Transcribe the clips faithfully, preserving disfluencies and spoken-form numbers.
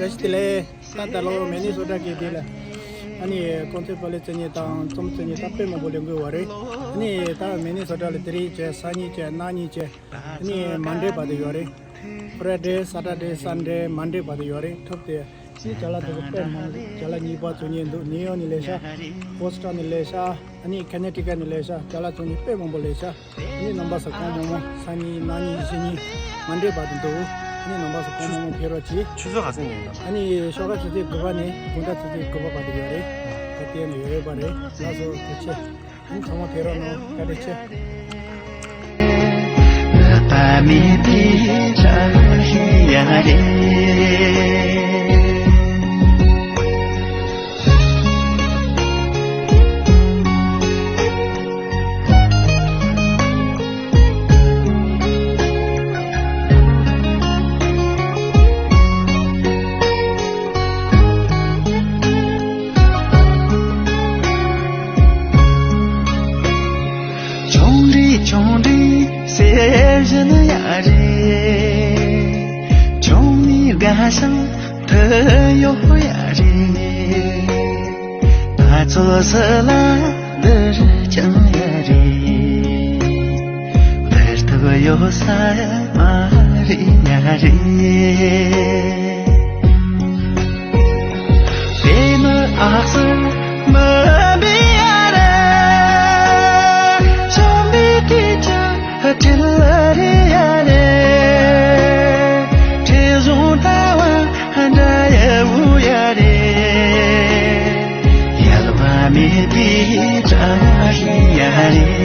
བཀྲ་ཤིས་བདེ་ལེགས། ད་ད་ལོ་མི་ནི་སོ་ཊ་གི་དེ་ལ་ཨ་ནི་ཀོང་ཚེ་པ་ལེ་རྩེད་གཉིས་དང་རྩོམ་རྩེད་གཉིས་ད་དཔེ་མང་པོ་ལེན་དགོས་བ་རེད། ཨ་ནི་ད་མི་ནི་སོ་ཊ་ལ་དེ་རིང་བྱས་སང་ཉིན་བྱས་གནངས་ཉིན་བྱས་ཨ་ནི་མན་ཌེ་བར་དུ་ཡོད་རེད། ཕ་རའི་ཌེ་སེ་ཊར་ཌེ་སན་ཌེ་མན་ཌེ་བར་དུ་ཡོད་རེད། ཐུབ་སྟེ། ཅིག་ཅ་ལག་དེ་ཚོ་དཔེ་མང་རེད། ཅ་ལག་གཉིས་པ་ཚོ་ཉན་འདུག་ནིའུ་ཡོག་ནས་ལས་ཤག་བོ་སི་ཊོན་ནས་ལས་ཤག་ཨ་ནི་ཁེ་ནེ་ཊི་ཀཊ་ནས་ལས་ཤག་ཅ་ལག་ཚོ་ཉན་དཔེ་མང་པོ་ལས་ཤག་ཨ་ནི་རྣམ་པ་ཚོ་གང་མང་མང་སང་ཉིན་གནངས་ཉིན་གཞེས་ཉིན་མན་ཌེ་བར་དུ་འདུག་ཨ་ནི་རྣམ་པ་ཚོ་གང་མང་མང་ཕེབས་རོགས་གྱིས། ཆུ་ཚོད་ག་ཚོད་ནས་ཡིན་ད། ཨ་ནི་ཞོགས་ཀ་ཆུ་ཚོད་དགུ་པ་ནས་དགོང་དག་ཆུ་ཚོད་དགུ་པ་བར་དུ་ཡོད་རེད། ད་དེ་ནས་ཡོད་ཡོད་པ་རེད། ལགས་སོ་ཐུགས་རྗེ་ཆེ། ཨ་ནི་ཚང་མ་ཕེབས་རོགས་གནང་། བཀའ་དྲིན་ཆེ། ཆུང་འདྲིས་ཆུང་འདྲིས་སེམས་བཞིན་ཡ་རེད། ཆུང་མའི་དགའ་ཞིང་ཐུ་ཡོད་ཡ་རེད། ད་ཚོད་སི་ལ་འདིར་ཅང་ཡ་རེད། འདིར་ཐུབ་ཡོད་ས་ཡ་མ་རེད་ཡ་རེད། དེ་ནི་ཨག་སི་མི་འབི་ཡ་རེད། ཤམ་བི་ཏི་ཅ་ཁྲིལ་རེ་ཡ་རེད། ཁྲེ་ཟུང་ལྟ་བ་འདྲ་ཡ་བུ་ཡ་རེད། ཡལ་བ་མེད་པའི་བཀྲ་ཤིས་ཡ་རེད།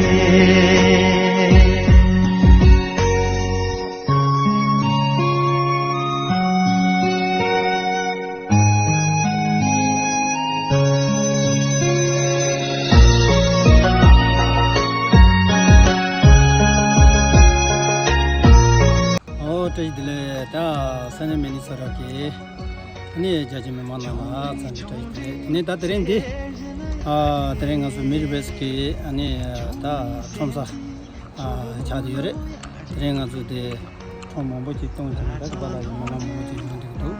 ཨོ་བཀྲ་ཤིས་བདེ་ལེགས། ད་ས་གནས་མི་ནི་སོ་ཊ་གི་ཨ་ནི་རྒྱ་ཆེ་མི་མང་རྣམས་ལ་འཚམས་འདྲི་བཀྲ་ཤིས་བདེ་ལེགས། དེ་ནས་ད་དེ་རིང་འདི་ཨ་དེ་རིང་ང་ཚོ་མིཌ་ཝེ་སི་ཊི་གི་ཨ་ནི་ད་ཁྲོམ་ས་ཨ་ཆགས་བསྡད་ཡོད་རེད། དེ་རིང་ང་ཚོ་དེ་ཁྲོམ་མང་པོ་ཅིག་གཏོང་བྱས་ནས་ད་ག་པ་ལ་ཡང་མི་མང་མང་པོ་ཅིག་ཡོང་བསྡད་ཀྱི་འདུག་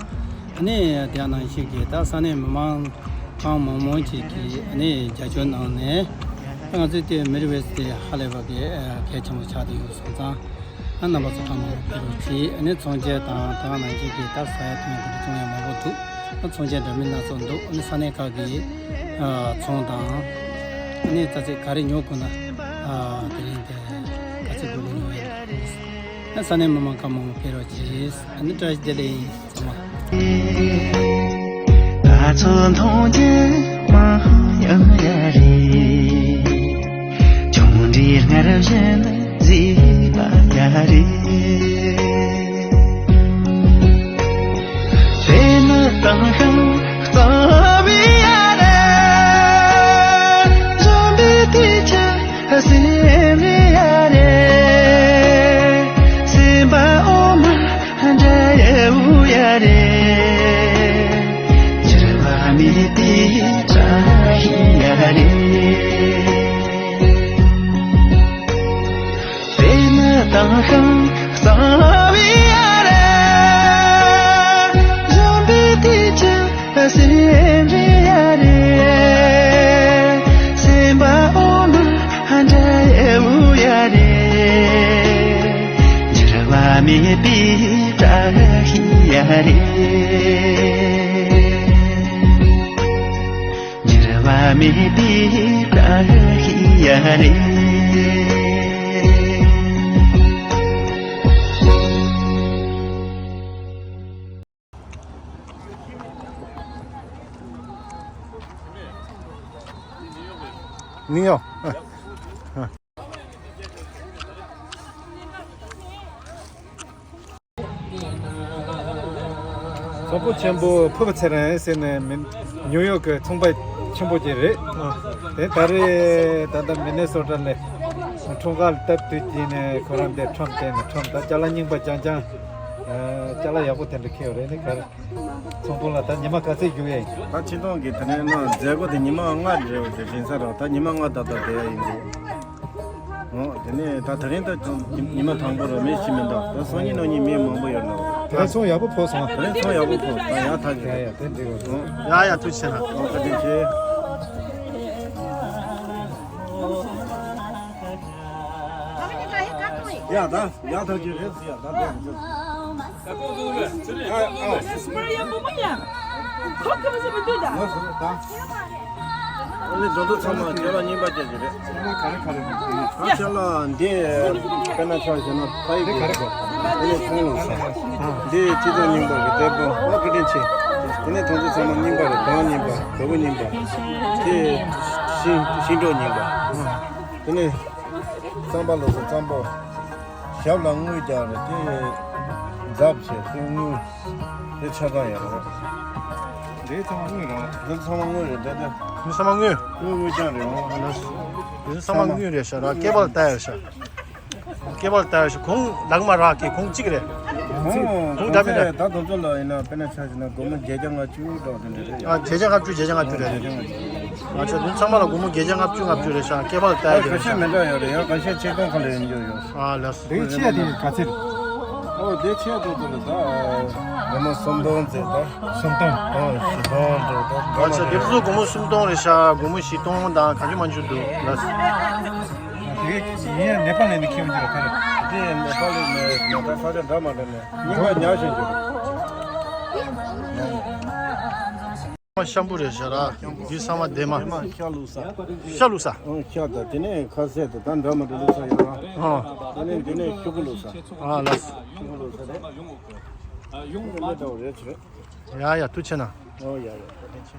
ཨ་ནི་དེ་ནང་བཞིན་གྱི་ད་ས་གནས་མི་མང་གང་མང་མང་ཅིག་གིས་ཨ་ནི་རྒྱབ་སྐྱོར་གནང་ནས་ང་ཚོའི་དེ་མིཌ་ཝེ་སི་ཊི་དེ་ཧ་ལས་པ་གི་གལ་ཆེན་པོ་ཆགས་བསྡད་ཡོད་སོང་ཙང་། ཨ་རྣམ་པ་ཚོ་གང་མང་ཕེབས་རོགས་གྱིས། ཨ་ནི་ཚོང་ཆས་དང་དེ་ག་ནང་བཞིན་གྱི་ད་ཟ་ཡ་འཐུང་ཡ་དེ་འདྲ་བཙོང་ཡ་མང་པོ་འདུག་ཨ་ཚོང་ཆས་འདྲ་མིན་སྣ་ཚོགས་འདུག་ཨ་ནི་ས་གནས་ཁག་གི་ཨ་ཚོང་དང་ཨ་ནི་རྩ་ཚིག་ག་རེ་ཉོ་དགོས་ན་ཨ་དེ་རིང་དེ་ག་ཚོད་དགོས་དགོས་ཉོ་ཡ་འདུག་ཨ་ས་གནས་མི་མང་གང་མང་ཕེབས་རོགས་གྱིས། ཨ་ནི་བཀྲ་ཤིས་བདེ་ལེགས་ཡིན། ད་ཚོད་མཐོང་རྒྱུ་མང་ཡང་ཡ་རེད། ཆུང་འདྲིས་སྔར་བཞིན་བཟི་བ་ཡ་རེད། དེ་ནི་དྭངས་ཤིང་གཙང་བའི་ཡ་རེད། འཛོམས་པའི་དུས་ཀྱི་སེམས་རེ་ཡ་རེད། སེམས་པ་འོ་མ་འདྲ་ཡི་བུ་ཡ་རེད། འགྱུར་བ་མེད་པའི་བཀྲ་ཤིས་ཡ་རེད། དེ་ནི་དྭངས་ཤིང་གཙང་བའི་ཡ་རེད། འཛོམས་པའི་དུས་ཀྱི་སེམས་རེ་ཡ་རེད། སེམས་པ་འོ་མ་འདྲ་ཡི་བུ་ཡ་རེད། འགྱུར་བ་མེད་པའི་བཀྲ་ཤིས་ཡ་རེད། འགྱུར་བ་མེད་པའི་བཀྲ་ཤིས་ཡ་རེད། ནིའུ་ཡོག་གཙོ་བོ་ཆེན་པོ་ཕུར་བུ་ཚེ་རིང་ཟེར་ནས་མི་ནིའུ་ཡོག་གི་ཚོང་པ་ཆེན་པོ་ཅིག་རེད། དེ་ད་རེས་ད་ལྟ་མི་ནི་སོ་ཊ་ལ་ཁྲོམ་ཁ་ལ་སྟབས་བསྟུན་བྱས་ནས་ཁོ་རང་འདིར་ཁྲོམ་བསྟན་ནས། ཁྲོམ་ད་ཅ་ལག་རྙིང་པ་རྐྱང་རྐྱང་ཅ་ལག་ཡག་པོ་དེ་འདྲ་ཁྱེར་ཡོད་རེད། ནི་ག་རེ། ཚོང་དཔོན་ལགས། ད་ཉི་མ་ག་ཚོད་རྒྱུག་ཡས་ཡིན། ད་ཁྱེད་རང་གིས་དེ་ནས་ན་མཛད་སྒོ་དེ་ཉི་མ་ལྔ་རེ་བ་དེ་རིང་ས་ར། ད་ཉི་མ་ལྔ་ད་ལྟ་བསྡད་ཡ་ཡིན་འདུག་འོ་དེ་ནས་ད་དེ་རིང་ད་ཉི་མ་དང་པོ་ར། མི་ཞིག་མི་འདུག་ད་སང་ཉིན་གནངས་ཉིན་མི་མང་པོ་ཡོད་འགྲོ། རེ་ཚོང་ཡག་པོ་ཕོག་སོང་། རེ་ཚོང་ཡག་པོ་ཕོག་སོང་། ཡག་ཐག་ཆོད། ཡ་ཡ་དེ་འགྲིག་གོ། ཡ་ཡ་ཐུགས་རྗེ་ཆེ་ན། ཨོ་བཀའ་དྲིན་ཆེ། ཡ་ད་ཡག་ཐག་ཆོད་རེད་ཟེར་ཡ་ད་དེ་རེད། ཨ་ཨ། ཨ་ནི་དོ་དོ་ཚང་མ་ཁྱེད་ལ་རྙིང་པ་སྐྱེ་གི་རེད། ཨ་ཁྱེད་ལ་འདི་དཔེར་ན་ཆ་བཞག་ན་ཕ་ཡུལ་གྱི་ཨ་ནི་ཁོང་ལ་ས་འདི་སྤྱི་ཚོགས་རྙིང་པ་གི་བདེ་པོ་ཨ་བཀའ་དྲིན་ཆེ། དེ་ནས་དོ་དོ་ཚང་མ་རྙིང་པ་རེད། གདོང་རྙིང་པ་གཟུགས་པོ་རྙིང་པ་དེ་ཤིང་ཤིང་སྒྲོག་རྙིང་པ། དེ་ནས་རྩམ་པ་ལོ་སོ་རྩམ་པ། ཞབས་ལ་དངུལ་རྒྱག་རེད་དེ། འཛབ་བྱས་དེ་དངུལ་དེ་ཆ་ཚང་ཡོད་རེད། འདི་ཚང་མ་དངུལ་རེད། འདི་ཚང་མ་དངུལ་རེད་དེ་དེ། འདི་ཚང་མ་དངུལ། དངུལ་དངུལ་རྐྱང་རེད་འོང་། འདི་ཚང་མ་དངུལ་རེད་ཤག་ར་སྐེད་པར་བཏགས་ཡོད་ཤག་སྐེད་པར་བཏགས་ཡོད་ཤག་གོང་ལག་མ་རག་གི་གོང་གཅིག་རེད། གོང་འདྲ་མི་འདྲ། ད་དུང་ཚོ་ལ་ཡིན་ན་དཔེར་ན་ཆ་བཞག་ན་སྒོར་མོ་བརྒྱད་བརྒྱ་ལྔ་བཅུ་འདྲ་བ་དེ་འདྲ་རེད། ཨ་བརྒྱད་བརྒྱ་ལྔ་བཅུ་བརྒྱད་བརྒྱ་ལྔ་བཅུ་རེད། བརྒྱད་བརྒྱ་ལྔ་བཅུ། ཨ་ཅག་འདི་ཚང་མ་ལ་སྒོར་མོ་བརྒྱད་བརྒྱ་ལྔ་བཅུ་ལྔ་བཅུ་རེད་ཤག་སྐེད་པར་བཏགས་ཡོད་རེད་ཤག་ག་ཤེད་མི་འདྲ་ཡོད་རེད་ཡ། ག་ཤེད་ཆིག་སྟོང་ཁ་ལ་ཡོད་འགྱོ་ཡོད། ཨ་ལགས་སོ། དེ་ཆེ་དེ་ག་ཚད་རེད། ཨོ་དེ་ཆེ་ཏོག་ཏོག་རེད་ད། སྒོར་མོ་སུམ་སྟོང་ཙམ་ད། སུམ་སྟོང་། ཨོ་བཞི་སྟོང་འགྲོ་ད། ཨ་ཅག་དེ་ཚོ་སྒོར་མོ་སུམ་སྟོང་རེད་ཤག་སྒོར་མོ་བཞི་སྟོང་དང་ག་ཅུ་མ་ཅུ་འདུག་ལགས་སོ། དེ་ཡིན་ཡང་ནེ་པ་ལ་ནི་ཁྱེར་འགྱོ་ག་རེད། དེ་ནེ་པ་ལ་ནི་ནེ་པ་ས་ཆ་འདྲ་མ་འདྲ་ནས་རྙིང་པ་ཉག་བཞིན་འགྱོ། ཤམ་བུ་རེད་ཤག་ར། འདི་ཚང་མ་ལྡན་མ། ཤ་བླུགས་ས། ཤ་བླུགས་ས། ཨང་ཤ་དང་དེ་ནས་ཁ་ཟས་དང་ད་འདྲ་མ་འདྲ་བླུགས་ས་ཡོད་ར། ཨང་། དེ་ནས་འདི་ནས་ཤོག་གུ་བླུགས་ས། ཨང་ལགས། ཤོག་གུ་བླུགས་ས་རེད། ཡོང་གི་མེད་འདྲ་བ་རེད་ཚོད། ཡ་ཡ་ཐུགས་ཆེ་ན། ཨོ་ཡ་ཡ་ཐུགས་ཆེ།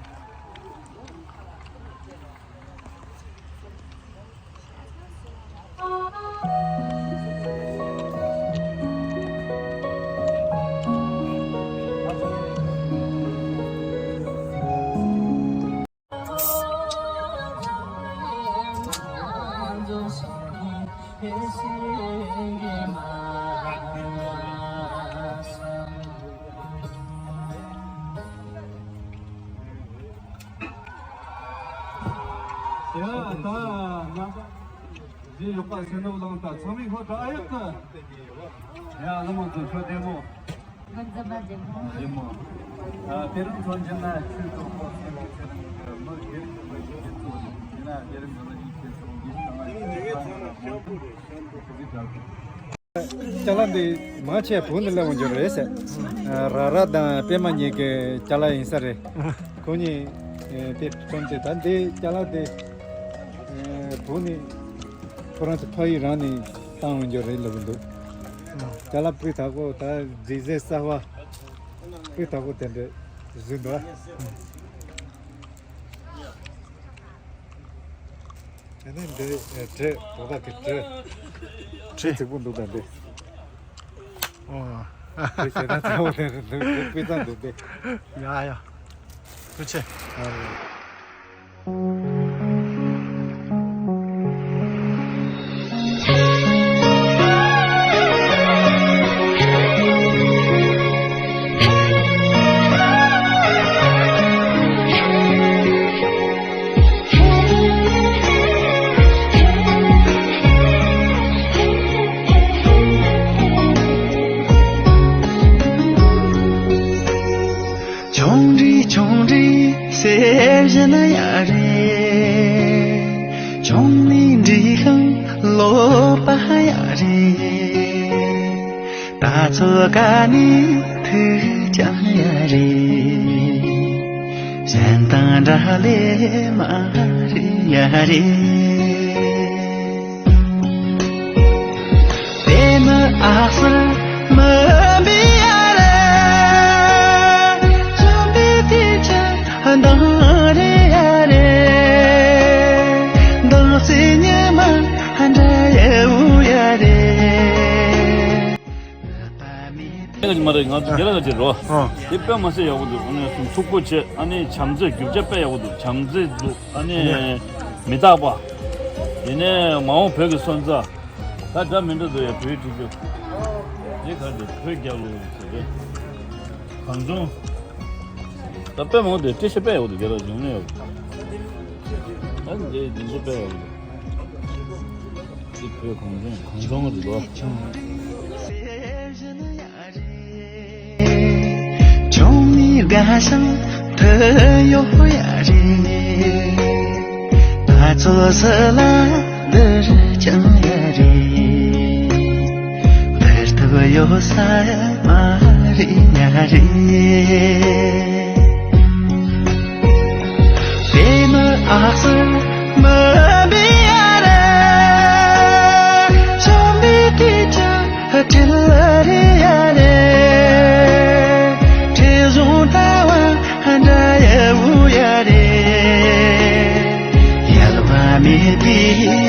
ཡ་ད་ང་རྗེས་ཡོད་པ་སེ་ནོ་ལང་ད་ཚང་མས་ཧོ་ད་ཨ་ཡག་གི། ཡ་བླ་མ་ཚོ་ཁྱོད་བདེ་མོ། བདེ་མོ། ཨ་དེ་རིང་ཚོ་འཇིན་ན་ཆོས་གྲོགས་པོ་སེམས་ཀྱི་ཚེ་རིང་གི་མི་སྒེར་གྱི་མི་ཞིག་གི་ཚོ་ཡིན་ན་དེ་རིང་གི་ལ་ཡིན་ཁྱེད་ཚོ་འདི་ལྟ་བུ་ཅ་ལག་འདི་མང་ཆེ་བོད་ནས་སླེབས་འོང་རྒྱུ་རེད་ཟེར། ཨ་ར་ར་དང་པད་མ་གཉིས་ཀྱི་ཅ་ལག་ཡིན་ས་རེད། ཁོང་གཉིས་ཨེ་དེ་ཁོང་དེ་ད་འདི་ཅ་ལག་དེ་ཨེ་བོད་ནས་ཁོ་རང་ཚོ་ཕ་ཡུལ་རང་ནས་བཏང་འོང་རྒྱུ་རེད་ལབ་ཀྱི་འདུག་ཅ་ལག་སྤུས་དག་པོ་ད་རྫས་གསར་པ་སྤུས་དག་པོ་དེ་འདྲ་བཟོས་འདུག་དེ་ནས་འདི་ཨེ་བྲེ་དོ་བདག་གི་བྲེ་བྲེ་རྫིག་པོ་འདུག་ད་འདི། ཨོ། བྲེ་བྱས་ན་ཚ་བོ་དེ་འདུག་དཔེ་ཙམ་འདུག་སྟེ། ཡ་ཡ། ཐུགས་རྗེ་ཆེ། ཆུང་འདྲིས་ཆུང་འདྲིས་སེམས་བཞིན་ཡ་རེད། ཆུང་མི་འདྲིས་ཤིང་ལོ་པ་ཡ་རེད། ད་ཚོད་ཀ་ནི་ཐུག་ཀྱང་ཡ་རེད། གཞན་དང་འདྲ་ལས་མ་རེད་ཡ་རེད། དེ་མི་ཨ་ཧྥུར་མི་འབི་ཡ་རེད། ཅོ་བི་དེ་ཆ་འདང་རེད་ཡ་རེད། འདང་སེ་ཉི་མ་འདྲ་ཡ་འུ་ཡ་རེད། ཨེ་ག་ཅིག་མ་རེད། ང་ཚོ་རྒྱ་ལ་ག་ཅིག་རོ། ཨ། དེ་དཔེ་མ་སྲིད་ཡག་པོ་འདུག་ཨ་ནི་སུམ་མཐུག་པོ་བྱས། ཨ་ནི་བྱམས་བརྩེ་རྒྱུ་ཆ་དཔེ་ཡག་པོ་འདུག་བྱམས་བརྩེ་འདུག་ཨ་ནི་མི་རྟག་པ། དེ་ནས་མ་འོངས་བོད་ཀྱི་སོན་རྩ། ད་འདྲ་མི་འདྲ་འདུག་ཡ་བོད་ཡིག་བྲིས་རྒྱུ། དེ་ག་རེད། བོད་རྒྱལ་ལོ་ཟེར་རེད། གངས་ལྗོངས། ད་དཔེ་མང་པོ་འདུག་བཀྲ་ཤིས་དཔེ་ཡག་པོ་འདུག་རྒྱ་ལ་ཡོང་ནས་ཡག་པོ་འདུག་ཨ་ནི་འདི་འདི་ཚོ་དཔེ་ཡག་པོ་འདུག་འདི་བོད་གངས་ལྗོངས། གངས་ལྗོངས་རེད་དོ། ཡ་ཤང་དུ་ཡོ་ཡ་རེ། ད་ཚོ་ས་ལ་འདིར་ཀྱང་ཡ་རེ། འདིར་ཐུབ་ཡོ་ས་ཡ་མ་རེ་ཉ་རེ། དེ་ནི་ཨག་སར་མ་བི་ཡ་རེ། ཤོ་མི་ཏི་ཅ་ཧ་ཏི་ལ་རེ་ཡ་རེ། ཁྲེ་ཟུང་ཐ་བ་ཧ་འདྲ་ཡ་བུ་ཡ་རེ། ཡལ་བ་མེད་པའི་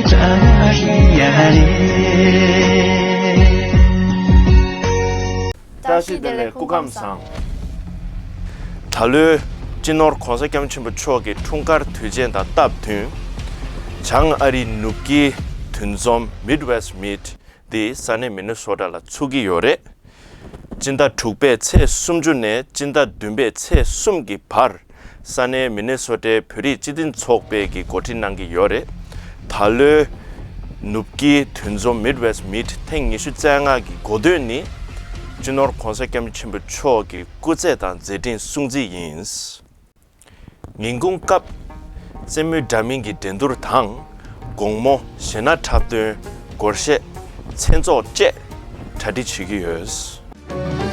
བྲག་ཡ་རེ། བཀྲ་ཤིས་བདེ་ལེགས། སྐུ་ཁམས་བཟང་། ད་ལོའི་སྤྱི་ནོར་༸གོང་ས་༸སྐྱབས་མགོན་ཆེན་པོ་མཆོག་གི་འཁྲུངས་སྐར་དུས་ཆེན་དང་སྟབས་བསྟུན། བྱང་ཨ་རིའི་ནུབ་དཀྱིལ་འདུ་འཛོམས་Midwest Meet འདི་ས་གནས་མི་ནི་སོ་ཊ་ལ་ཚུགས་ཀྱི་ཡོད་རེད། སྤྱི་ཟླ་དྲུག་པའི་ཚེས་སུམ་ཅུ་ནས་སྤྱི་ཟླ་བདུན་པའི་ཚེས་གསུམ་གྱི་བར། ས་གནས་མི་ནི་སོ་ཊའི་བོད་རིགས་སྤྱི་མཐུན་ཚོགས་པས་ཀྱི་འགོ་ཁྲིད་གནང་གི་ཡོད་རེད། ད་ལོའི་ནུབ་དཀྱིལ་འདུ་འཛོམས་Midwest Meet ཐེངས་ཉི་ཤུ་རྩ་ལྔ་གི་འགོ་སྟོད་ནི་སྤྱི་ནོར་༸གོང་ས་༸སྐྱབས་མགོན་ཆེན་པོ་མཆོག་གི་སྐུ་ཚེ་དང་མཛད་འཕྲིན་སྲུང་བརྩི་ཡིན། ཉིན་གུང་སྐབས་རྩེད་མོའི་འདྲ་མིན་གྱི་འགྲན་བསྡུར་དང་། དགོང་མོ་གཞས་སྣ་འཁྲབ་སྟོན། སྒོར་གཞས། མཚན་ཚོགས་བཅས་གྲ་སྒྲིག་བྱེད་ཀྱི་ཡོད།